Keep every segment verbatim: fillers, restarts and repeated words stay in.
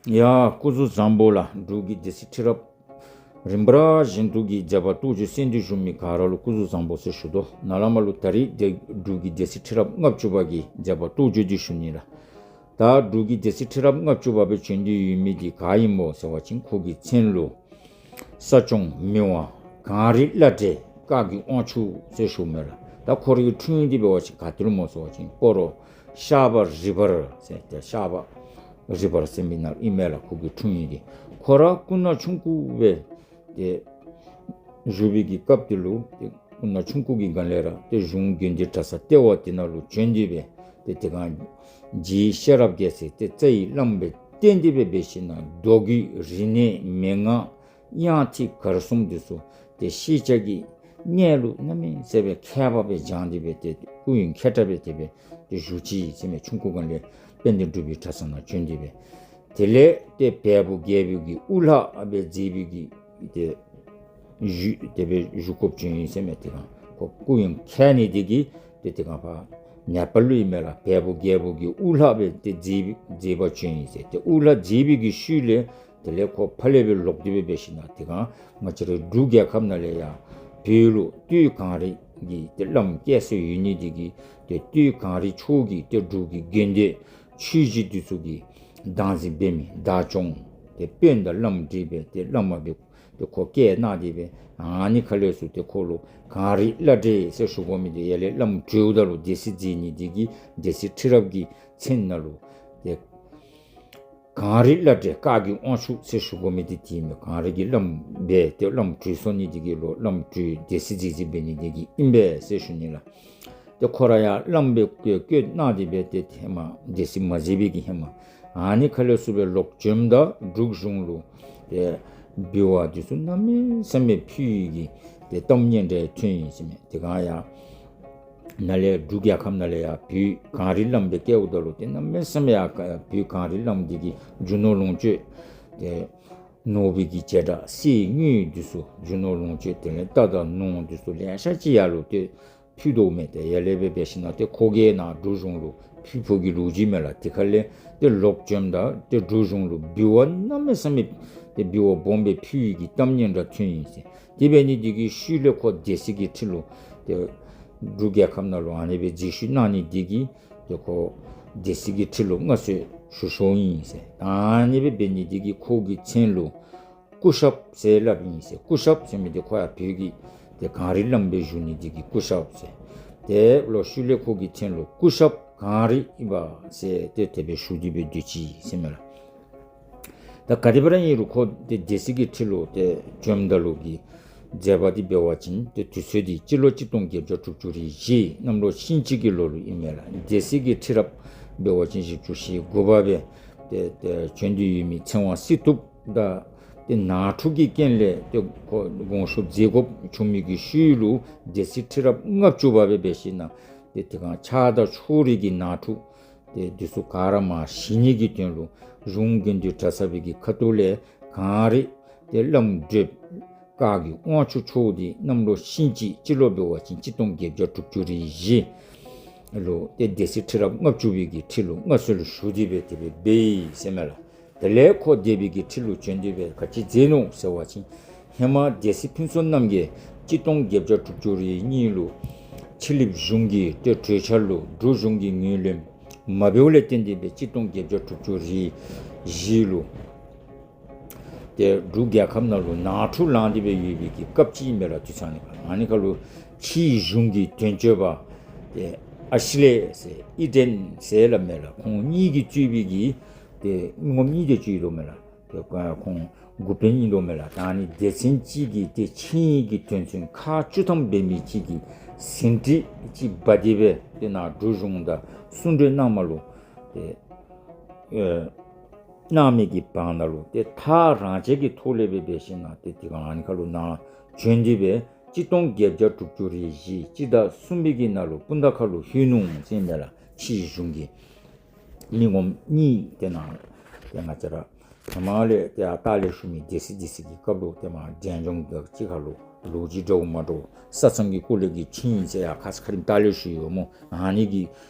ཡ་སྐུ་གཟུགས་བཟང་པོ་ལགས། འབྲུག་གི་སྡེ་སྲིད་ཁྲི་རབས་རིམ་པ་ར་བཞིན་དུ་གི་མཛད་པ་རྟོགས་བརྗོད་གསན་ཏེ་བཞུགས་མི་ག་ར་ལུ་སྐུ་གཟུགས་བཟང་པོ་ཟེར་ཞུ་དོ། ནཱ་ལས་མར་ལུ་ད་རིས་འབྲུག་གི་སྡེ་སྲིད་ཁྲི་རབས་ལྔ་བཅུ་པ་གི་མཛད་པ་རྟོགས་བརྗོད་འདི་ཞུ་ནི་ལགས། ད་འབྲུག་གི་སྡེ་སྲིད་ཁྲི་རབས་ལྔ་བཅུ་པ་སྦེ་བྱོན་ཏེ་ཡོད་མི་འདི་ག་ཨིན་མོ་ཟེར་བ་ཅིན་ཁོ་གི་མཚན་ལུ་ས་སྐྱོང་མི་དབང་གངས་རི་བླ་བགྲེས་བཀའ་བརྒྱུད་དབང་ཕྱུག་ཟེར་ཞུཝ་མས་ལགས། ད་ཁོ་རའི་འཁྲུངས་ཡུལ་འདི་འབད་བ་ཅིན་ག་ཏེ་ལུ་སྨོ་ཟེར་བ་ཅིན་སྤ་རོ་ཤར་པ་རི་བར་ཟེར་ཏེ་ཤར་པ་རི་བར་ཟེར་མི་ནང་ཨིན་མས་ལགས། ཁོ་གི་འཁྲུངས་ཡུལ་འདི། ཁོ་ར་སྐུ་ན་ཆུང་ཀུ་སྦེ་ཏེ་བཞུགས་པའི་གི་སྐབས་དེ་ལུ་ཏེ་སྐུ་ན་ཆུང་ཀུ་གི་སྒང་ལས་ར་ཏེ་གཞུང་དགེ་འདུན་གྲྭ་ཚང་ལྟེ་བ་དེ་ནང་ལུ་བྱོན་ཏེ་སྦེ་ཏེ་དེ་སྒང་རྗེ་ཤེས་རབ་རྒྱལ་མཚན་ཏེ་རྩ་བའི་བླམ་སྦེ་བསྟེན་ཏེ་སྦེ་འབད་ཞིན་ན་མདོ་རྒྱུད་རིག་གནས་མན་ངག་དབྱངས་ཐིག་གར་གསུམ་འདི་ཚུ་ཏེ་ཤེས་བྱ་གི་གནས་ལུ་གནམ་མེད་ས་མེད་སྦེ་མཁས་པ་སྦེ་སྦྱངས་ཏེ་སྦེ་ཏེ་སྐུ་ཡོན་མཁས་དྲགས་སྦེ་དེ་སྦེ་ཏེ་བཞུགས་ཅི་ཟེར་མས། ཆུང་ཀུ་སྒང་ལས་དཔལ་ལྡན་འབྲུག་པའི་གྲྭ་ཚང་ནང་བྱོན་ཏེ་སྦེ། དེ་ལས་ཏེ་བལ་པོ་རྒྱལ་པོ་གི་དབུ་བླ་སྦེ་མཛད་པའི་གི་ཏེ་བཞུགས་དེ་སྦེ་བཞུགས་དགོཔ་བྱུང་ཡི་ཟེར་མས། དེ་སྒང་ཁོ་སྐུ་ཡོན་མཁས་ནི་དེ་གིས་ཏེ་དེ་སྒང་ཕར་ནེ་པཱལ་ལུ་ཨིན་མས་ལགས། བལ་པོ་རྒྱལ་པོ་གི་དབུ་བླ་སྦེ་ཏེ་མཛད་མཛད་པ་བྱུང་ཡི་ཟེར། ཏེ་དབུ་བླ་མཛད་པའི་གི་ཤུལ་ལས་དེ་ལས་ཁོ་ཕར་ལས་སྦེ་ལོག་སྟེ་སྦེ་འབད་ཞིན་ན་དེ་སྒང་ང་བཅས་རའི་འབྲུག་རྒྱལ་ཁབ་ནང་ལས་ཡར་བོད་ལུ་སྟོད་གངས་རི་གི་ཏེ་བླམ་བསྐོས་སྲོལ་ཡོད་ནི་དེ་གིས་ཏེ་སྟོད་གངས་རི་ཕྱོགས་ཀྱི་ཏེ་འབྲུག་གི་དགེ་འདུན་ཆོས་གཞིས་འདི་ཚུ་གི་བདག་འཛིན་འབད་མི་བདག་སྐྱོང་ཏེ་དཔོན་དང་བླམ་འདྲེས་སྦེ་ཏེ་བླ་མ་སྦེ་ཏེ་ཁོ་བསྐོས་གནང་སྟེ་སྦེ་ཨ་ནི་ཁ་ལས་ཚུར་ཏེ་ཁོ་ལུ་གངས་རི་བླ་བགྲེས་ཟེར་ཞུ་དགོ་མི་འདི་ཡར་ལས་བླམ་གྲོལཝ་ད་ལུ་སྡེ་སྲིད་མཛད་ནི་དེ་གིས་སྡེ་སྲིད་ཁྲི་རབས་ཀྱི་མཚན་ནང་ལུ་ཏེ་གངས་རི་བླ་བགྲེས་བཀའ་བརྒྱུད་དབང་ཕྱུག་ཟེར་ཞུ་དགོ་མི་འདི་དེ་ཨིན་མས། གངས་རི་གི་བླམ་སྦེ་ཏེ་བླམ་གྲོལ་སོང་ནི་དེ་གིས་ལོག་བླམ་གྲོལ་སྡེ་སྲིད་མཛད་མཛདཔ་འབད་ནི་དེ་གིས་ཨིན་པས་ཟེར་ཞུ་ནི་ལགས། ཏེ་ཁོ་ར་ཡང་བླམ་སྦེ་བསྐོས་བསྐོས་གནང་སྟེ་སྦེ་ཏེ་ཧེ་མ་སྡེ་སྲིད་མ་མཛད་པའི་གི་ཧེ་མ་ཨ་ནི་ཁ་ལས་ཚུར་སྦེ་ལོག་བྱོནམ་ད་འབྲུག་གཞུང་ལུ་ཏེ་འབུལ་བ་འདི་ཚུ་གནམ་མེད་ས་མེད་ཕུལ་བའི་གི་ཏེ་གཏམ་སྙན་གྲགས་ཐོན་ཡི་ཟེར་མས། དེ་སྒང་ཡང་ནཱ་ལས་འབྲུག་རྒྱལ་ཁབ་ནང་ལས་ཡར་བོད་གངས་རི་བླམ་སྦེ་བསྐོས་འོངམ་ད་ལུ་ཏེ་གནམ་མེད་ས་མེད་ཡར་བོད་གངས་རི་བླམ་འདི་གིས་རྒྱུ་ནོར་ལོངས་སྤྱོད་ཏེ་ནོར་བུ་གི་བྱེ་བྲག་གསེར་དངུལ་འདི་ཚུ་རྒྱུ་ནོར་ལོངས་སྤྱོད་དེ་ལས་རྟ་དང་ནོར་འདི་ཚུ་ལེ་ཤ་ཅིག་ཡར་ལུ་ཏེ་ཕུལ་དོ་མས། ཏེ་ཡར་ལས་སྦེ་འབད་ཞིན་ན་ཏེ་ཁོ་གིས་ནཱ་འབྲུག་གཞུང་ལུ་ཕུལ་ཕུལཝ་གི་ལོ་རྒྱུས་མས་ལགས། དེ་ཁ་ལས་ཏེ་ལོག་བྱོནམ་ད་ཏེ་འབྲུག་གཞུང་ལུ་འབུལ་བ་གནམ་མེད་ས་མེད་ཏེ་འབུལ་བ་སྦོམ་སྦེ་ཕུལ་བའི་གི་གཏམ་སྙན་གྲགས་ཐོན་ཡི་ཟེར། དེ་འབད་ནི་དེ་གིས་ཤུལ་ལས་ཁོ་སྡེ་སྲིད་ཀྱི་ཁྲི་ལུ་ཏེ་འབྲུག་རྒྱལ་ཁབ་ནང་ལུ་ཨ་ནི་སྦེ་མཛད་བཞུགས་གནང་ནི་དེ་གིས་ཏེ་ཁོ་སྡེ་སྲིད་ཀྱི་ཁྲི་ལུ་མངའ་གསོལ་ཞུ་ཞུཝ་ཨིན་ཟེར། ཨ་ནི་སྦེ་འབད་ནི་དེ་གིས་ཁོ་གི་མཚན་ལུ་སྐུ་ཞབས་ཟེར་སླབ་ཨིན་ཟེར། སྐུ་ཞབས་ཟེར་མི་འདི་ཁོ་ཡང་བོད་ཀྱི་ཏེ་གངས་རི་བླམ་སྦེ་བཞུགས་ནི་འདི་གིས་སྐུ་ཞབས་ཟེར། ཏེ་ལོག་ཤུལ་ལས་ཁོ་གི་མཚན་ལུ་སྐུ་ཞབས་གངས་རི་ཨིན་པས་ཟེར་ཏེ་དེ་སྦེ་ཞུ་སྟེ་སྦེ་སྡོད་ཅི་ཟེར་མས་ལགས། ད་ག་དེ་སྦེ་ར་ཨིན་རུང་ཁོ་ཏེ་སྡེ་སྲིད་ཀྱི་ཁྲི་ལུ་ཏེ་བྱོནམ་ད་ལུ་གི་མཛད་པ་འདི་འབད་བ་ཅིན་ཏེ་དུས་ཚོད་འདི་སྤྱི་ལོ་གཅིག་སྟོང་བརྒྱད་བརྒྱ་དྲུག་ཅུ་རེ་བཞི་གནམ་ལོ་ཤིང་བྱི་གི་ལོ་ལུ་ཨིན་མས་ལགས། སྡེ་སྲིད་ཀྱི་ཁྲི་རབས་འབད་བ་ཅིན་བཞི་བཅུ་ཞེ་དགུ་པ་སྦེ་ཏེ་ཏེ་བྱོན་ཏེ་ཡོད་མི་ཚེ་དབང་སྲི་ཐུབ་དང་ཏེ་ནང་འཁྲུག་གི་རྐྱེན་ལས་ཏེ་ཁོ་དགོངས་ཞུ་མཛད་དགོཔ་བྱུང་མི་གི་ཤུལ་ལུ་སྡེ་སྲིད་ཁྲི་རབས་ལྔ་བཅུ་པ་སྦེ་འབད་ཞིན་ན་ཏེ་དེ་སྒང་ཆགས་སྡང་ཕྱོགས་རིས་ཀྱི་ནང་འཁྲུག་ཏེ་འདི་ཚུ་ག་ར་མར་ཞི་ནི་གི་དོན་ལུ་གཞུང་དགེ་འདུན་གྲྭ་ཚང་པའི་གི་ཁ་ཐུག་ལས་གངས་རི་ཏེ་བླམ་བགྲེསཔ་བཀའ་བརྒྱུད་དབང་ཕྱུག་མཆོག་འདི་གནམ་ལོ་ཤིང་བྱི་སྤྱི་ལོ་འབད་བ་ཅིན་གཅིག་སྟོང་བརྒྱད་བརྒྱ་དྲུག་ཅུ་རེ་བཞི་ལུ་ཏེ་སྡེ་སྲིད་ཁྲི་རབས་ལྔ་བཅུ་པའི་གི་ཁྲི་ལུ་མངའ་གསོལ་ཞུ་སྟེ་སྦེ་དེ་སྦེ་འབད་ཡི་ཟེར་མས་ལགས། དེ་ལས་ཁོ་སྡེ་པའི་གི་ཁྲི་ལུ་བྱོན་ཏེ་སྦེ་ག་ཅི་མཛད་ནུག་ཟེར་བ་ཅིན་ཧེ་མ་སྡེ་སྲིད་ཕུན་ཚོགས་རྣམ་རྒྱལ་གཅིག་སྟོང་བརྒྱད་བརྒྱ་དྲུག་ཅུ་རེ་གཉིས་ལུ་ཕྱི་གླིངཔ་གཞུང་གི་ཏེ་གྲོས་འཆར་ལུ་འབྲུག་གཞུང་གིས་ངོས་ལེན་མ་འབདཝ་ལས་བརྟེན་ཏེ་སྦེ་གཅིག་སྟོང་བརྒྱད་བརྒྱ་དྲུག་ཅུ་རེ་བཞི་ལུ་ཏེ་འབྲུག་རྒྱལ་ཁབ་ནང་ལུ་ནང་འཁྲུག་ལངས་ཏེ་སྦེ་ཡོད་པའི་གི་སྐབས་ཅིག་ཨིན་མས་ལགས། དུས་ཚོད་ཨ་ནི་ཁར་ཨ་ནི་ཁར་ལུ་ཕྱིའི་གཞུང་གི་དོན་གཅོད་པ་ཏེ་ཨ་ཤི་ལེ་ཟེར་ཨི་ཌེན་ཟེར་སླབ་མས་ལགས། ཁོང་གཉིས་ཀྱིས་གཙོས་པའི་གི་ཏེ་མི་ངོམ་གཉིས་དེ་ཅིག་ཡོད་དོ་མས་ལགས། ཏེ་ཁོང་འགོ་དཔོན་ཨིན་དོ་མས་ལགས། ད་ཨ་ནི་སྡེ་ཚན་ཅིག་གིས་ཏེ་ཆིངས་ཡིག་གི་དོན་ཚན་ཁག་བཅུ་ཐམ་འབད་མི་ཅིག་གི་ཟིན་བྲིས་ཅིག་འབག་སྟེ་སྦེ་ཏེ་ནཱ་འབྲུག་གཞུང་དང་གསུང་གྲོས་གནངམ་ལུ་ཏེ་ཨེ་གནང་མི་གི་བར་ན་ལུ་ཏེ་ཐག་རང་བཅད་ཀྱི་ཐོག་ལས་སྦེ་འབད་ཞིན་ན་ཏེ་དེ་སྒང་ཨ་ནི་ཁར་ལུ་ནཱ་བྱོན་ཏེ་སྦེ་གཅིག་སྟོང་བརྒྱད་བརྒྱ་དྲུག་ཅུ་རེ་བཞི་སྤྱི་ཟླ་གསུམ་པའི་གི་ནང་ལུ་སྤུངས་ཐང་ཁ་ལུ་ལྷོད་ནུག་ཟེར་ཨིན་མས་ལགས། ཕྱིའི་གཞུང་གི་མི་ངོམ་གཉིས་ཏེ་ནཱ་ཏེ་ང་བཅས་ར་ཧེ་མ་ལས་ཏེ་ཨ་ལྟག་ལས་ཞུ་མི་སྡེ་སྲིད་སྡེ་སྲིད་ཀྱི་སྐབས་ལུ་ཏེ་མར་འབྲས་ལྗོངས་དང་གཅིག་ཁར་ལུ་ལོ་རྒྱུས་འདྲཝ་མ་འདྲཝ་ས་མཚམས་ཀྱི་སྐོར་ལས་ཀྱི་ཆིངས་ཡིག་ཟེར་ཡང་ཁ་ཙ་ཁ་ཉིནམ་ལྟག་ལས་ཞུ་ཡོད་སྨོ། ཨ་ནི་གི་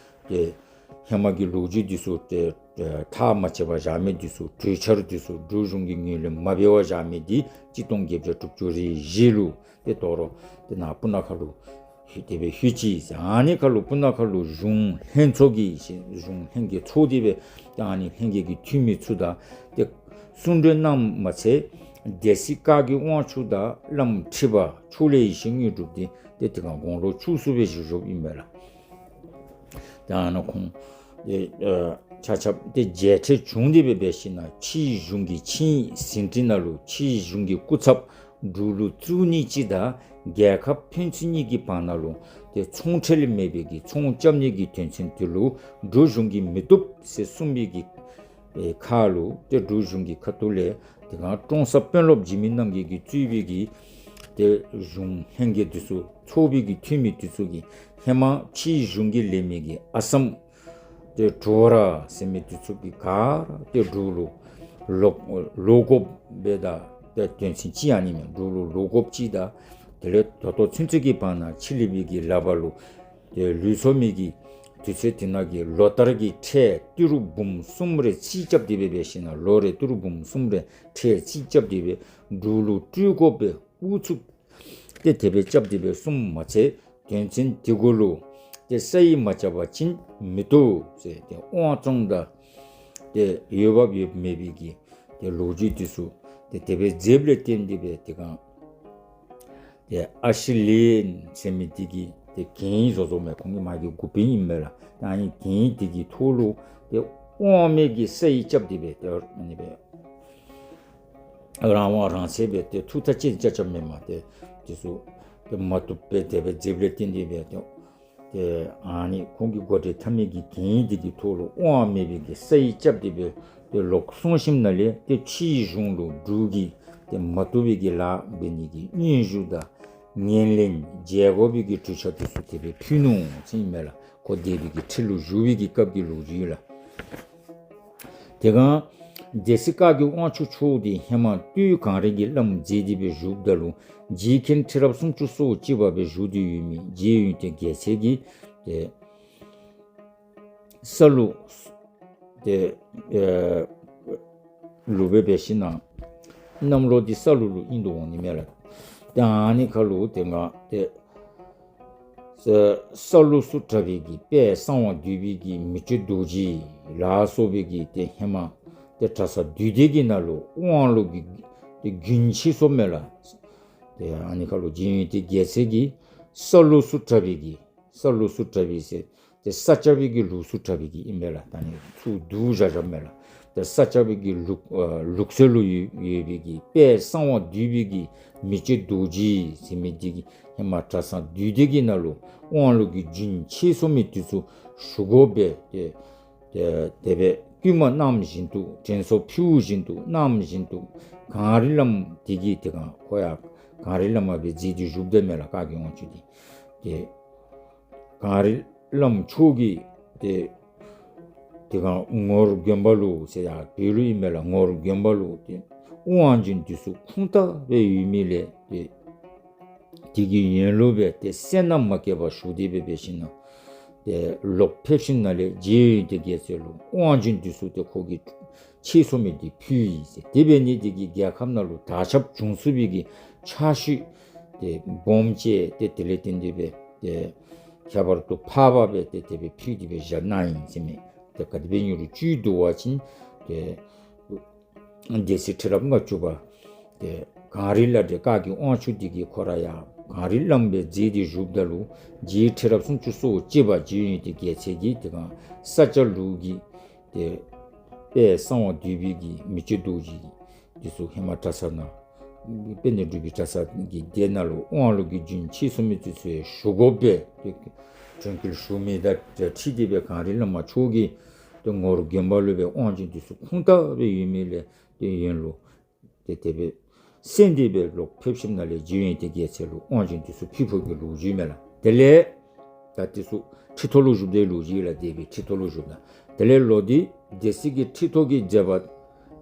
ཏེ་ ཧེ་མ་གི་ལོ་རྒྱུས་འདི་ཚུ་ཏེ་ཐག་མ་བཅད་པར་བཞག་མི་འདི་ཚུ་གྲོས་འཆར་འདི་ཚུ་འབྲུག་གཞུང་གི་ངོས་ལས་མ་འབད་བར་བཞག་མི་འདི་གཅིག་སྟོང་བརྒྱད་བརྒྱ་དྲུག་ཅུ་རེ་བཞི་ལུ་ཏེ་དོ་རུང་ཏེ་ནཱ་སྤུ་ན་ཁ་ལུ་ལྷོད་དེ་སྦེ་ལྷོད་ཅི་ཟེར། ཨ་ནི་ཁར་ལུ་སྤུ་ན་ཁ་ལུ་གཞུང་ལྷན་ཚོགས་ཀྱི་གཞུང་ལྷན་རྒྱས་ཚོགས་ཏེ་སྦེ་ཏེ་ཨ་ནི་ལྷན་རྒྱས་ཀྱི་འཐུས་མི་ཚུ་དང་ཏེ་གསུང་གྲོས་གནངམ་མ་ཚད་སྡེ་སྲིད་བཀའ་བརྒྱུད་དབང་ཕྱུག་དང་བླམ་ཁྲི་པ་ཕྱོགས་ལས་ཡེ་ཤེས་དངོས་གྲུབ་འདི་ཏེ་དེ་སྒང་དགུང་ལོ་བཅུ་གསུམ་སྦེ་བཞུགས་བཞུགསཔ་ཨིན་པས་ལགས། ད་ཨ་ནཱ་ཁོང་ཏེ་ཨ་ཆ་ཁྱབ་ཏེ་མཇལ་འཕྲད་བྱུང་སྟེ་སྦེ་འབད་ཞིན་ན་ཕྱིའི་གཞུང་གི་ཆིངས་ཡིག་ཟིན་བྲིས་ནང་ལུ་ཕྱིའི་གཞུང་གི་སྐུ་ཚབ་འབྲུག་ལུ་བཙུགས་ནི་ཅིག་དང་རྒྱལ་ཁབ་ཕན་ཚུན་གཉིས་ཀྱི་བར་ན་ལུ་ཏེ་ཚོང་འབྲེལ་མེད་པའི་གི་ཚོང་རྐྱབ་ནི་གི་དོན་ཚན་དེ་ལུ་འབྲུག་གཞུང་གིས་མི་བཏུབ་ཟེར་གསུངས་པའི་གི་ཨེ་ཁར་ལུ་ཏེ་འབྲུག་གཞུང་གི་ཁ་ཐུག་ལས་དེ་སྒང་ཀྲོང་གསར་དཔོན་སློབ་འཇིགས་མེད་རྣམ་རྒྱལ་གྱིས་གཙོས་པའི་གི་ཏེ་གཞུང་ལྷན་རྒྱས་འདི་ཚུ་ཚོགས་པའི་གི་འཐུས་མི་འདི་ཚུ་གིས་ཧེ་མ་ཕྱིའི་གཞུང་གིས་ལེན་མི་གི་ཨ་སམ་ཏེ་གྲོ་ར་ཟེར་མི་འདི་ཚུ་གིས་ག་ར་ཏེ་འབྲུག་ལུ་ལོག་ལོག་དགོཔ་སྦེ་ད་ཏེ་དོན་ཚན་ཅིག་ཨ་ནི་མས། འབྲུག་ལུ་ལོག་དགོཔ་ཅིག་དང་དེ་ལས་ད་ལྟོ་ཚུན་ཚོད་ཀྱི་བར་ན་ཕྱི་གླིང་པའི་གི་ལག་པར་ལུ་ཏེ་ལུས་སོ་མི་གི་དུས་ཚོད་དེ་ནང་གི་ལོ་ལྟར་གྱི་ཁྲལ་ཏི་རུ་འབུམ་གསུམ་རེ་རྩིས་རྐྱབ་སྟེ་སྦེ་འབད་ཞིན་ན་ལོ་རེ་ཏི་རུ་འབུམ་གསུམ་རེ་ཁྲལ་རྩིས་རྐྱབ་སྟེ་སྦེ་འབྲུག་ལུ་སྤྲོད་དགོཔ་སྦེ་ཨུ་ཚུགས་ཏེ་དེ་སྦེ་རྐྱབ་སྟེ་སྦེ་གསུངམ་མ་ཚད་དོན་ཚན་དེ་གུ་ལུ་ཏེ་ས་ཡིག་མ་རྐྱབ་པ་ཅིན་མི་བཏུབ་ཟེར་ཏེ་དབང་བཙོང་དང་ཏེ་འོས་འབབ་ཡོད་མེད་པའི་གི་ཏེ་ལོ་རྒྱུས་འདི་ཚུ་ཏེ་དེ་སྦེ་མཛདཔ་ལས་བརྟེན་ཏེ་སྦེ་དེ་སྒང་ཏེ་ཨ་ཤི་ལིན་ཟེར་མི་འདི་གིས་ཏེ་གན་ཡིག་བཟོ་བཟོཝ་མས། ཁོང་གི་མ་གི་འགོ་དཔོན་ཨིན་མས་ལགས། ཏེ་ཨ་ནི་གན་ཡིག་འདི་གི་ཐོག་ལུ་ཏེ་དབང་མེད་ཀྱི་ས་ཡིག་རྐྱབ་སྟེ་སྦེ་ཏེ་ཨ་ནི་སྦེ་རང་དབང་རང་བཙན་སྦེ་ཏེ་ཐུགས་ཐག་བཅད་བཅད་རྐྱབ་མི་མས། ཏེ་འདི་ཚུ་ཏེ་མ་བཏུབ་སྦེ་དེ་སྦེ་མཛདཔ་ལས་བརྟེན་ཏེ་སྦེ་ཏེ་ཏེ་ཨ་ནི་ཁོང་གི་འགོ་འདྲེན་འཐབ་མི་གི་གན་ཡིག་འདི་གི་ཐོག་ལུ་དབང་མེད་པའི་གི་ས་ཡིག་རྐྱབ་སྟེ་སྦེ་ཏེ་ལོག་སོང་ཞིནམ་ལས་ཏེ་ཕྱིའི་གཞུང་ལུ་འབྲུག་གིས་ཏེ་མ་བཏུབ་པའི་གི་ལཱ་འབད་ནི་གི་སྙན་ཞུ་དང་ངན་ལན་འཇལ་དགོ་པའི་གི་གྲོས་འཆར་འདི་ཚུ་དེ་སྦེ་ཕུལ་ནུག་ཟེར་ཨིན་མས་ལགས། ཁོ་སྡེ་པའི་གི་ཁྲི་ལུ་བཞུགས་པའི་གི་སྐབས་ཀྱི་ལོ་རྒྱུས་ལགས། དེ་སྒང་སྡེ་སྲིད་བཀའ་བརྒྱུད་དབང་ཕྱུག་མཆོག་འདི་ཧེ་མ་སྟོད་གངས་རི་གི་བླམ་མཛད་དེ་སྦེ་བཞུགསཔ་ད་ལུ་རྗེ་མཁན་ཁྲི་རབས་སུམ་ཅུ་སོ་གཅིག་པ་སྦེ་བཞུགས་ཏེ་ཡོད་མི་རྗེ་ཡོན་ཏན་རྒྱལ་མཚན་གྱིས་ཏེ་ས་ལུ་ཏེ་ཨེ་ལུ་སྦེ་འབད་ཞིན་ན་གནམ་ལོ་འདི་ས་ལུག་ལུ་ཨིན་དོ་འོང་ནི་མས་ལགས། ཏེ་ཨ་ནི་ཁར་ལུ་དེ་སྒང་ཏེ་ས་ས་ལུགས་སུ་གྲགས་པའི་གི་དཔལ་གསང་བ་འདུས་པའི་གི་མི་བསྐྱོད་རྡོ་རྗེ་ལ་སོགས་པའི་གི་ཏེ་ཧེ་མ་ཏེ་གྲྭ་ས་འདུས་སྡེ་གི་ནང་ལུ་དབང་ལུགས་ཀྱི་ཏེ་རྒྱུན་ཆད་སོངམ་མས་ལགས། ཏེ་ཨ་ནི་ཁར་ལུ་རྗེ་ཡོན་ཏན་རྒྱལ་མཚན་གྱིས་ས་ལུགས་སུ་གྲགས་པའི་གི་ས་ལུགས་སུ་གྲགས་པའི་ཟེར་ཏེ་ས་སྐྱ་པའི་གི་ལུགས་སུ་གྲགས་པའི་གི་ཨིན་མས་ལགས། ད་ཨ་ནི་ཚུར་བསྡུ་བཞག་བཞགཔ་མས་ལགས། ཏེ་ས་སྐྱ་པའི་གི་ལུགས་ཨ་ལུགས་སྲོལ་ལུ་ཡོད་ཡོད་པའི་གི་དཔལ་གསང་བ་འདུས་པའི་གི་མི་བསྐྱོད་རྡོ་རྗེ་ཟེར་མི་འདི་གིས་ཧེ་མ་གྲྭ་ས་འདུས་སྡེ་གི་ནང་ལུ་དབང་ལུགས་ཀྱི་རྒྱུན་ཆད་སོང་མི་འདི་ཚུ་ཞུ་དགོཔ་སྦེ་ཏེ་ཏེ་དེ་སྦེ་བསྐུལ་མ་གནངམ་བཞིན་དུ་དྲན་གསོ་ཕུལཝ་བཞིན་དུ་གནངམ་བཞིན་དུ་གངས་རི་བླམ་འདི་གིས་དེ་སྒང་ཁོ་ཡང་གངས་རི་བླམ་སྦེ་མཛད་དེ་བཞུགསཔ་ད་མས་ལགས། བཀའ་བརྒྱུད་དབང་ཕྱུག་འདི་ཏེ་གངས་རི་བླམ་མཆོག་གིས་ཏེ་དེ་སྒང་ངོར་དགོན་པ་ལུ་ཟེར་ཡང་བོད་ལུ་ཨིན་མས་ལགས། ངོར་དགོན་པ་ལུ་ཏེ་དབང་རྒྱུན་འདི་ཚུ་ཁུངས་དག་སྦེ་ཡོད་མི་ལས་ཏེ་དེ་གི་ཡོན་ལུ་སྦེ་ཏེ་སེར་སྣ་མ་བསྐྱེད་པར་ཞུ་སྟེ་སྦེ་འབད་ཞིན་ན་ཏེ་ལོག་ཕེབས་ཞིནམ་ལས་རྗེ་ཡོན་ཏན་རྒྱལ་མཚན་ལུ་དབང་རྒྱུན་འདི་ཚུ་ཏེ་ཁོ་གིས་ཆད་སོང་མི་འདི་ཕུལ་ཡི་ཟེར། དེ་འབད་ནི་འདི་གིས་རྒྱལ་ཁབ་ནང་ལུ་དར་ཁྱབ་འབྱུང་ཚུགས་པའི་གི་ཕྱག་ཤུལ་ཏེ་སྦོམ་ཅིག་ཏེ་དེ་ལས་བརྟེན་ཏེ་སྦེ་ཏེ་ཁྱད་པར་དུ་འཕགས་པ་སྦེ་ཏེ་དེ་སྦེ་ཕུལ་ཏེ་སྦེ་བཞག་གནང་ཡི་ཟེར་མས། ཏེ་ག་དེ་སྦེ་ཨིན་རུང་བཅུད་བསྡུ་བ་ཅིན་ཏེ་སྡེ་སྲིད་ཁྲི་རབས་ལྔ་བཅུ་པ་ཏེ་གངས་རི་བླ་བགྲེས་བཀའ་བརྒྱུད་དབང་ཕྱུག་འདི་གིས་ཁོ་ར་ཡང་གངས་རི་བླམ་སྦེ་མཛད་དེ་བཞུགསཔ་ད་ལུ་རྗེ་ཁྲི་རབས་སུམ་ཅུ་སོ་གཅིག་པ་རྗེ་ཡོན་ཏན་རྒྱལ་མཚན་གྱིས་དེ་སྒང་ས་སྐྱ་ལུགས་ཀྱི་ཏེ་དཔལ་གསང་བ་འདུས་པའི་གི་མི་བསྐྱོད་རྡོ་རྗེ་འདི་ཚུ་ཧེ་མ་གྲྭ་ས་ནང་དཔལ་ལྡན་འབྲུག་པའི་གྲྭ་ཚང་གི་སྡེ་ནང་ལུ་དབང་ལུང་གི་རྒྱུན་ཆད་སོང་མི་འདི་ཚུ་ཞུ་དགོ་པའི་དྲན་སྐུལ་ཞུ་མི་དང་འཁྲིལ་ཏེ་སྦེ་གངས་རི་བླ་མ་མཆོག་གིས་ཏེ་ངོར་དགོན་པ་ལུ་སྦེ་དབང་རྒྱུན་འདི་ཚུ་ཁུངས་དག་སྦེ་ཡོད་མི་ལས་ཏེ་ཡོན་ལུ་ཏེ་དེ་སྦེ་གསན་ཏེ་སྦེ་ལོག་ཕེབས་ཞིནམ་ལས་རྗེ་ཡོན་ཏན་རྒྱལ་མཚན་ལུ་དབང་རྒྱུན་འདི་ཚུ་ཕུལ་ཕུལཝ་གི་ལོ་རྒྱུས་མས་ལགས། དེ་ལས་ད་འདི་ཚུ་ཁྲི་ཐོག་ལུ་བཞུགས་པའི་ལོ་རྒྱུས་ལགས། སྡེ་པའི་ཁྲི་ཐོག་ལུ་བཞུགས་ད་དེ་ལས་ལོག་སྟེ་སྡེ་སྲིད་ཀྱི་ཁྲི་ཐོག་གི་མཛད་པ་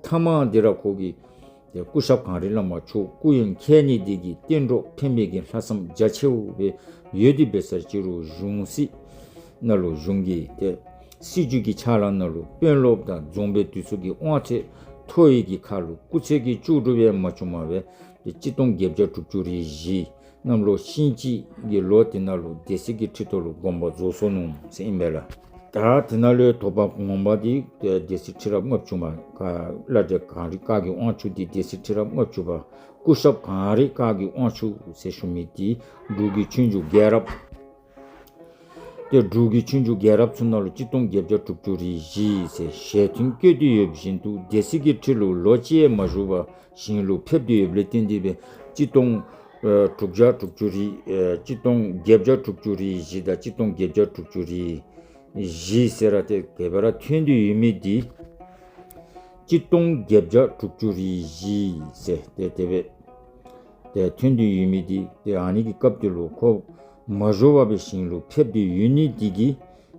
ཐ་མ་འདི་ར་ཁོ་གིས་ཏེ་སྐུ་ཞབས་གངས་རི་བླ་མ་མཆོག་སྐུ་ཡོན་ཁྱད་ནི་འདི་གིས་བསྟན་འགྲོ་ཕན་མི་གི་ལྷག་བསམ་རྒྱ་ཆེཝ་སྦེ་ཡོད་དེ་འབད་ས་ཅིག་རུང་གཞུང་སྲིད་ནང་ལུ་གཞུང་གི་ཏེ་ སྲིད་བྱུས་ཀྱི་ཕྱག་ལཱ་ནང་ལུ་དཔོན་སློབ་དང་རྫོང་དཔོན་དེ་ཚུ་གི་དབང་ཚད་མཐོ་བའི་གི་ཁར་ལུ་སྐུ་ཚེ་གི་བཅུ་དྲུག་ཡང་མ་བྱུང་བར་སྦེ་ཏེ་གཅིག་སྟོང་བརྒྱད་བརྒྱ་དྲུག་ཅུ་རེ་བཞི་གནམ་ལོ་ཤིང་བྱི་གི་ལོ་དེ་ནང་ལུ་སྡེ་སྲིད་ཀྱི་ཁྲི་ཐོག་ལུ་དགོངས་པ་རྫོགས་སོ་ནུག་ཟེར་ཨིན་པས་ལགས། ད་དེ་ནང་ལུ་དོགས་པ་ངོ་མ་འདི་ཏེ་སྡེ་སྲིད་ཁྲི་རབས་ལྔ་བཅུ་པ་ཀ་བླ་བགྲེས་གངས་རི་བཀའ་བརྒྱུད་དབང་ཕྱུག་འདི་སྡེ་སྲིད་ཁྲི་རབས་ལྔ་བཅུ་པ་སྐུ་ཞབས་གངས་རི་བཀའ་བརྒྱུད་དབང་ཕྱུག་ཟེར་ཞུ་མི་འདི་འབྲུག་གི་ཆོས་འབྱུང་རྒྱལ་རབས། ཏེ་འབྲུག་གི་ཆོས་འབྱུང་རྒྱལ་རབས་ཚུ་ནང་ལུ་གཅིག་སྟོང་བརྒྱད་བརྒྱ་དྲུག་ཅུ་རེ་བཞི་ཟེར་ཞལ་མཐུན་བཀོད་དེ་ཡོད་བཞིན་དུ་སྡེ་སྲིད་ཀྱི་ཁྲི་ལུ་ལོ་གཅིག་ཡང་མ་བཞུགས་པར་ཞིང་ལུ་ཕེབས་ཏེ་ཡོདཔ་ལས་བརྟེན་ཏེ་སྦེ་གཅིག་སྟོང་ཨེ་དྲུག་བརྒྱ་དྲུག་ཅུ་རེ་ཨེ་གཅིག་སྟོང་བརྒྱད་བརྒྱ་དྲུག་ཅུ་རེ་བཞི་དང་གཅིག་སྟོང་བརྒྱད་བརྒྱ་དྲུག་ཅུ་རེ་བཞི་ཟེར་ར་ཏེ་ག་སྦེ་ར་ཐོན་ཏེ་ཡོད་མི་འདི་གཅིག་སྟོང་བརྒྱད་བརྒྱ་དྲུག་ཅུ་རེ་བཞི་ཟེར་ཏེ་དེ་སྦེ་ཏེ་ཐོན་ཏེ་ཡོད་མི་འདི་ཏེ་ཨ་ནི་གི་སྐབས་དེ་ལུ་ཁོ་མ་བཞུགས་པར་སྦེ་ཞིང་ལུ་ཕེབས་ཏེ་ཡོད་ནི་འདི་གིས་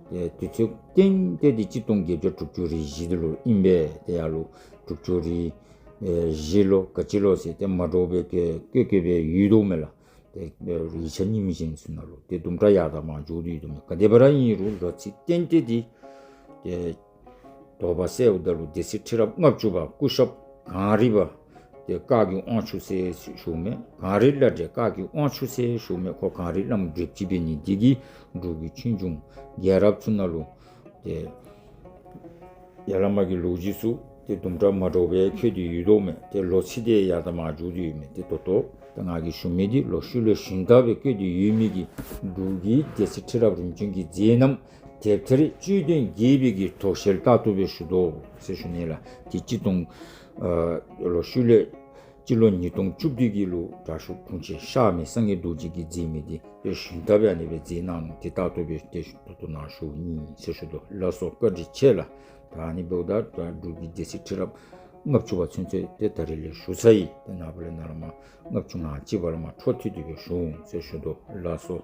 ཏེ་དུས་ཚོད་གཏན་གཏན་འདི་གཅིག་སྟོང་བརྒྱད་བརྒྱ་དྲུག་ཅུ་རེ་བཞི་འདི་ལུ་ཨིན་པས། ཏེ་ཡར་ལུ་དྲུག་ཅུ་རེ་ཨེ་བཞི་ལོ་ག་ཅི་ལོ་ཟེར་ཏེ་མ་འདྲཝ་སྦེ་བཀོད་བཀོད་བཀོད་སྦེ་ཡོད་དོ་མས་ལགས། ཏེ་ཡིག་ཆ་རྙིངམ་གཞན་ཚུ་ནང་ལུ་ཏེ་དུམ་གྲ་ཡར་དང་མར་འགྱོ་སྟེ་ཡོད་དོ་མས། ག་དེ་སྦེ་ར་ཨིན་རུང་ལོ་ཚིགས་གཏན་གཏན་འདི་ཏེ་དོགས་པ་སེལཝ་ད་ལུ་སྡེ་སྲིད་ཁྲི་རབས་ལྔ་བཅུ་པ་སྐུ་ཞབས་གངས་རི་པ་ཏེ་བཀའ་བརྒྱུད་དབང་ཕྱུག་ཟེར་ཞུཝ་མས། གངས་རི་བླ་བགྲེས་བཀའ་བརྒྱུད་དབང་ཕྱུག་ཟེར་ཞུཝ་མས། ཁོ་གངས་རི་བླམ་བགྲེསཔ་ཅིག་འབད་ནི་འདི་གིས་འབྲུག་གི་ཆོས་འབྱུང་རྒྱལ་རབས་ཚུ་ནང་ལུ་ཏེ་ཡར་ལས་མར་གྱི་ལོ་རྒྱུས་ཚུ་ཏེ་དུམ་གྲ་མ་འདྲཝ་སྦེ་བཀོད་དེ་ཡོད་དོ་མས། ཏེ་ལོ་ཚིགས་འདི་ཡར་དང་མར་འགྱོ་སྟེ་ཡོད་མས། ཏེ་ད་ལྟོ་ད་ང་གིས་ཞུ་མི་འདི་ལོག་ཤུལ་ལས་ཞུན་དག་སྦེ་བཀོད་དེ་ཡོད་མི་གི་འབྲུག་གི་སྡེ་སྲིད་ཁྲི་རབས་རིམ་བྱོན་གྱི་མཛད་རྣམ་དེབ་ཐེར་དཔྱོད་ལྡན་དགྱེས་པའི་གི་དོ་ཤལ་ལྟར་དུ་སྦེ་ཞུ་དོ་ཟེར་ཞུ་ནི་ལགས། ཏེ་གཅིག་སྟོང་ཨ་ལོག་ཤུལ་ལས་སྤྱི་ལོ་ཉིས་སྟོང་བཅུ་བདུན་གྱི་ལོ་དྲག་ཤོས་དྲུང་ཆེན་གཤགས་མི་སངས་རྒྱས་རྡོ་རྗེ་གིས་མཛད་མི་འདི་ཏེ་ཞུན་དག་སྦེ་ཨ་ནི་སྦེ་མཛད་གནང་ནུག། ཏེ་ལྟར་དུ་སྦེ་ཏེ་ད་ལྟོ་ནཱ་ཞུ་ནི་ཟེར་ཞུ་དོ་ལགས་སོ། བཀའ་དྲིན་ཆེ་ལགས། ད་ཨ་ནི་འབདཝ་ད་ད་འབྲུག་གི་སྡེ་སྲིད་ཁྲི་རབས་ལྔ་བཅུ་པ་ཚུན་ཚོད་ཏེ་ད་རིས་ལས་ཞུ་ཚར་ཡི། ཏེ་ནངས་པ་ལས་ནཱ་ལས་མར་ལྔ་བཅུ་ང་གཅིག་པ་ལས་མར་འཕྲོ་མཐུད་དེ་སྦེ་ཞུ་འོང་ཟེར་ཞུ་དོ་ལགས་སོ།